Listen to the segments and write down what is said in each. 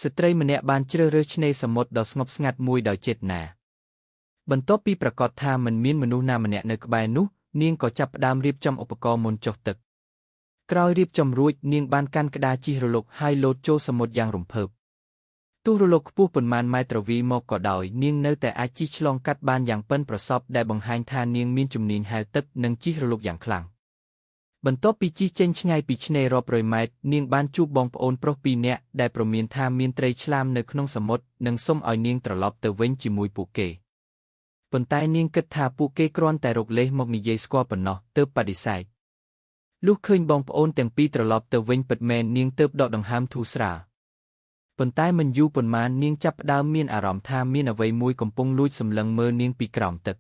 ស្ត្រីម្នាក់បានជ្រើសរើសឆ្នេរសមុទ្រដ៏ស្ងប់ស្ងាត់មួយដោយចេតនាបន្ទាប់ពីប្រាកដថាមិនមានមនុស្សណាម្នាក់នៅក្បែរនោះនាងក៏ចាប់ផ្ដើមរៀបចំឧបករណ៍មុនចុះទឹកក្រោយរៀបចំរួចនាងបានកាន់ក្តារជិះរលកហើយលោតចូលសមុទ្រយ៉ាងរំភើបទោះរលកខ្ពស់ប៉ុន្មានម៉ែត្រវីមកក៏ដោយនាងនៅតែអាចជិះឆ្លងកាត់បានយ៉ាងប៉ិនប្រសប់ដែលបង្ហាញថានាងមានជំនាញហែលទឹកនិងជិះរលកយ៉ាងខ្លាំងបន្ទាប់ពីជិះចេញឆ្ងាយពីឆ្នេររាប់រយម៉ែត្រនាងបានជួបបងប្អូនប្រុសពីរនាក់ដែលព្រមានថាមានត្រីឆ្លាមនៅក្នុងសមុទ្រនិងសុំឲ្យនាងត្រឡប់ទៅវិញជាមួយពួកគេប៉ុន្តែនាងគិតថាពួកគេគ្រាន់តែរកលេសមកនិយាយស្គាល់ប៉ុណ្ណោះទើបបដិសេធលុះឃើញបងប្អូនទាំងពីរត្រឡប់ទៅវិញពិតមែននាងទើបដកដង្ហើមធូរស្រាលប៉ុន្តែមិនយូរប៉ុន្មាននាងចាប់ផ្ដើមមានអារម្មណ៍ថាមានអ្វីមួយកំពុងលួចសម្លឹងមើលនាងពីក្រោមទឹក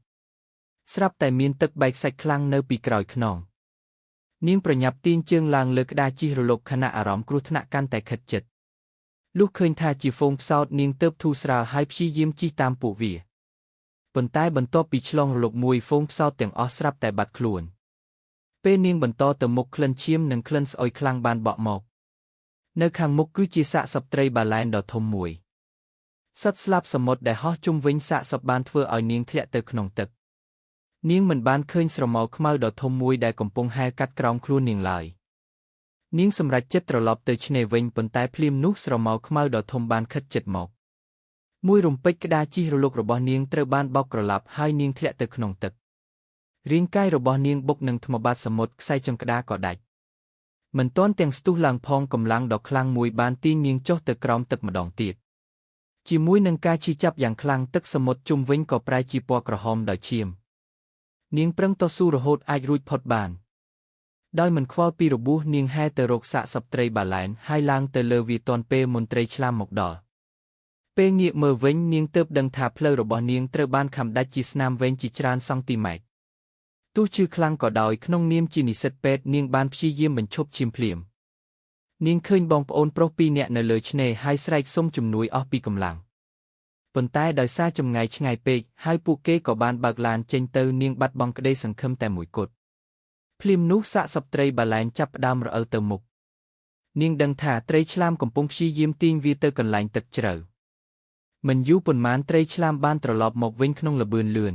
ស្រាប់តែមានទឹកបែកសាច់ខ្លាំងនៅពីក្រោយខ្នងនាងប្រញាប់ទាញជើងឡើងលើក្តារជិះរលកខណៈអារម្មណ៍គ្រោះថ្នាក់កាន់តែខិតជិតលុះឃើញថាជាហ្វូងផ្សោតនាងទើបធូរស្រាលហើយព្យាយាមជិះតាមពួកវាប៉ុន្តែបន្ទាប់ពីឆ្លងរលកមួយហ្វូងផ្សោតទាំងអស់ស្រាប់តែបាត់ខ្លួនពេលនាងបន្តទៅមុខក្លិនឈាមនិងក្លិនស្អុយខ្លាំងបានបក់មកនៅខាងមុខគឺជាសាកសពត្រីបាឡែនដ៏ធំមួយសត្វស្លាបសមុទ្រដែលហោះជុំវិញសាកសពបានធ្វើឲ្យនាងធ្លាក់ទៅក្នុងទឹកនាងមិនបានឃើញស្រមោលខ្មៅដ៏ធំមួយដែលកំពុងហែលកាត់ក្រោមខ្លួននាងឡើយនាងសម្រេចចិត្តត្រឡប់ទៅឆ្នេរវិញប៉ុន្តែភ្លាមនោះស្រមោលខ្មៅដ៏ធំបានខិតជិតមកមួយរំពេចក្តារជិះរលករបស់នាងត្រូវបានបោកក្រឡាប់ហើយនាងធ្លាក់ទៅក្នុងទឹករាងកាយរបស់នាងបុកនឹងថ្មបាតសមុទ្រខ្សែចង្ក្តារក៏ដាច់មិនទាន់ទាំងស្ទុះឡើងផងកម្លាំងដ៏ខ្លាំងមួយបានទាញនាងចុះទៅក្រោមទឹកម្ដងទៀតជាមួយនឹងការឈឺចាប់យ៉ាងខ្លាំងទឹកសមុទ្រជុំវិញក៏ប្រែជាពណ៌ក្រហមដោយឈាមនាងប្រឹងតស៊ូរហូតអាចរួចផុតបានដោយមិនខ្វល់ពីរបួសនាងហែទៅរកសាកសពត្រីបាឡែនហើយឡើងទៅលើវាទាន់ពេលមន្ត្រីឆ្លាមមកដល់ពេលងាកមើលវិញនាងទើបដឹងថាផ្លូវរបស់នាងត្រូវបានខំដាច់ជាស្នាមវែងជាច្រើនសង់ទីម៉ែត្រទោះឈឺខ្លាំងក៏ដោយក្នុងនាមជានិស្សិតពេទ្យនាងបានព្យាយាមបញ្ឈប់ឈាមភ្លាមនាងឃើញបងប្អូនប្រុសពីរនាក់នៅលើឆ្នេរហើយស្រែកសុំជំនួយអស់ពីកម្លាំងប៉ុន្តែដោយសារចម្ងាយឆ្ងាយពេកហើយពួកគេក៏បានបើកឡានចេញទៅនាងបាត់បង់ក្តីសង្ឃឹមតែមួយគត់ភ្លាមនោះសាកសពត្រីបាឡែនចាប់ផ្ដើមរអិលទៅមុខនាងដឹងថាត្រីឆ្លាមកំពុងព្យាយាមទាញវាទៅកន្លែងទឹកជ្រៅមិនយូរប៉ុន្មានត្រីឆ្លាមបានត្រឡប់មកវិញក្នុងល្បឿនលឿន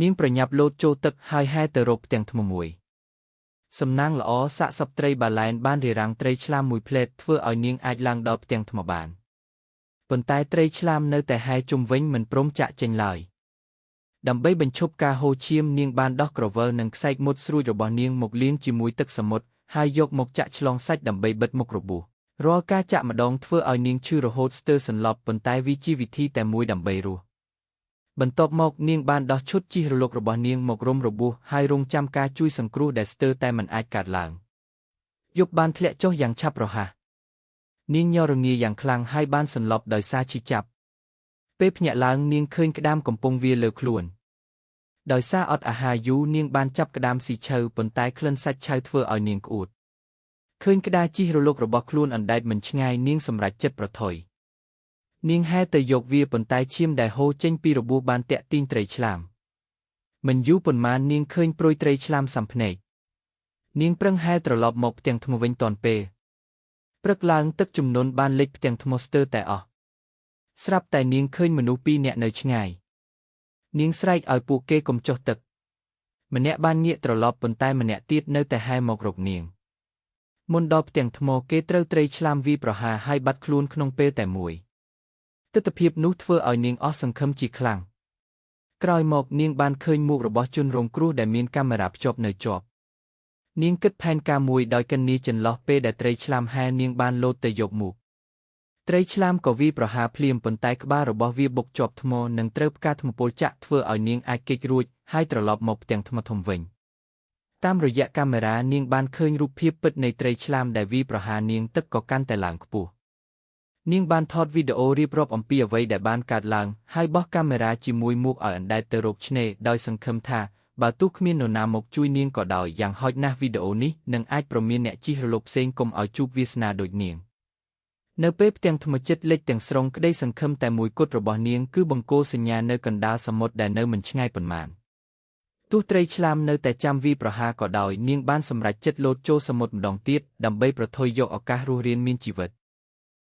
នាងប្រញាប់លោតចូលទឹកហើយហែទៅរកផ្ទាំងថ្មមួយសំណាងល្អសាកសពត្រីបាឡែនបានរារាំងត្រីឆ្លាមមួយផ្លែតធ្វើឲ្យនាងអាចឡើងដល់ផ្ទាំងថ្មបានប៉ុន្តែត្រីឆ្លាមនៅតែហែជុំវិញមិនព្រមចាក់ចេញឡើយដើម្បីបញ្ឈប់ការហូរឈាមនាងបានដោះក្រវិលនិងខ្សែមុតស្រួចរបស់នាងមកលាងជាមួយទឹកសមុទ្រហើយយកមកចាក់ឆ្លងសាច់ដើម្បីបិទមុខរបួសរាល់ការចាក់ម្ដងធ្វើឲ្យនាងឈឺរហូតស្ទើរសន្លប់ប៉ុន្តែវាជាវិធីតែមួយដើម្បីរស់បន្ទាប់មកនាងបានដោះឈុតជិះរលករបស់នាងមករុំរបួសហើយរងចាំការជួយសង្គ្រោះដែលស្ទើរតែមិនអាចកើតឡើងយប់បានធ្លាក់ចុះយ៉ាងឆាប់រហ័សនាងញរងាយ៉ាងខ្លាំងហើយបានសន្លប់ដោយសារឈឺចាប់ពេលភ្ញាក់ឡើងនាងឃើញក្តាមកំពុងវាលើខ្លួនដោយសារអត់អាហារយូរនាងបានចាប់ក្តាមស៊ីឈើប៉ុន្តែក្លិនសាច់ឆៅធ្វើឲ្យនាងក្អួតឃើញក្តារជិះរលករបស់ខ្លួនអណ្ដែតមិនឆ្ងាយនាងសម្រេចចិត្តប្រថុយនាងហែទៅយកវាប៉ុន្តែឈាមដែលហូរចេញពីរបួសបានទាក់ទាញត្រីឆ្លាមមិនយូរប៉ុន្មាននាងឃើញព្រួយត្រីឆ្លាមសំភ្នែកនាងប្រឹងហែត្រឡប់មកផ្ទាំងថ្មវិញទាន់ពេលព្រឹកឡើងទឹកជំនន់បានលិចផ្ទាំងថ្មស្ទើរតែអស់ស្រាប់តែនាងឃើញមនុស្សពីរនាក់នៅឆ្ងាយនាងស្រែកឲ្យពួកគេកុំចុះទឹកម្នាក់បានងាកត្រឡប់ប៉ុន្តែម្នាក់ទៀតនៅតែហែមករកនាងមុនដល់ផ្ទាំងថ្មគេត្រូវត្រីឆ្លាមវាយប្រហារហើយបាត់ខ្លួនក្នុងពេលតែមួយទិដ្ឋភាពនោះធ្វើឲ្យនាងអស់សង្ឃឹមជាខ្លាំងក្រោយមកនាងបានឃើញមួករបស់ជនរងគ្រោះដែលមានកាមេរ៉ាភ្ជាប់នៅជាប់នាងគិតផែនការមួយដោយកិននីចន្លោះពេលដែលត្រីឆ្លាមហែនាងបានលោតទៅយកមួកត្រីឆ្លាមក៏វាយប្រហារភ្លាមប៉ុន្តែក្បាលរបស់វាបុកជាប់ថ្មនិងត្រូវផ្កាថ្មពលចាក់ធ្វើឲ្យនាងអាចគេចរួចហើយត្រឡប់មកផ្ទាំងថ្មធំវិញតាមរយៈកាមេរ៉ានាងបានឃើញរូបភាពពិតនៃត្រីឆ្លាមដែលវាយប្រហារនាងទឹកក៏កាន់តែឡើងខ្ពស់នាងបានថតវីដេអូរៀបរាប់អំពីអ្វីដែលបានកើតឡើងហើយបោះកាមេរ៉ាជាមួយមួកឲ្យអណ្ដែតទៅរកឆ្នេរដោយសង្ឃឹមថាបើទោះគ្មាននរណាមកជួយនាងក៏ដោយយ៉ាងហោចណាស់វីដេអូនេះនឹងអាចព្រមានអ្នកជិះរលកផ្សេងកុំឲ្យជួបវាសនាដូចនាងនៅពេលផ្ទាំងថ្មចិត្តលិចទាំងស្រុងក្តីសង្ឃឹមតែមួយគត់របស់នាងគឺបង្គោលសញ្ញានៅកណ្ដាលសមុទ្រដែលនៅមិនឆ្ងាយប៉ុន្មានទោះត្រីឆ្លាមនៅតែចាំវាយប្រហារក៏ដោយនាងបានសម្រេចចិត្តលោតចូលសមុទ្រម្ដងទៀតដើម្បីប្រថុយយកឱកាសរស់រានមានជីវិត។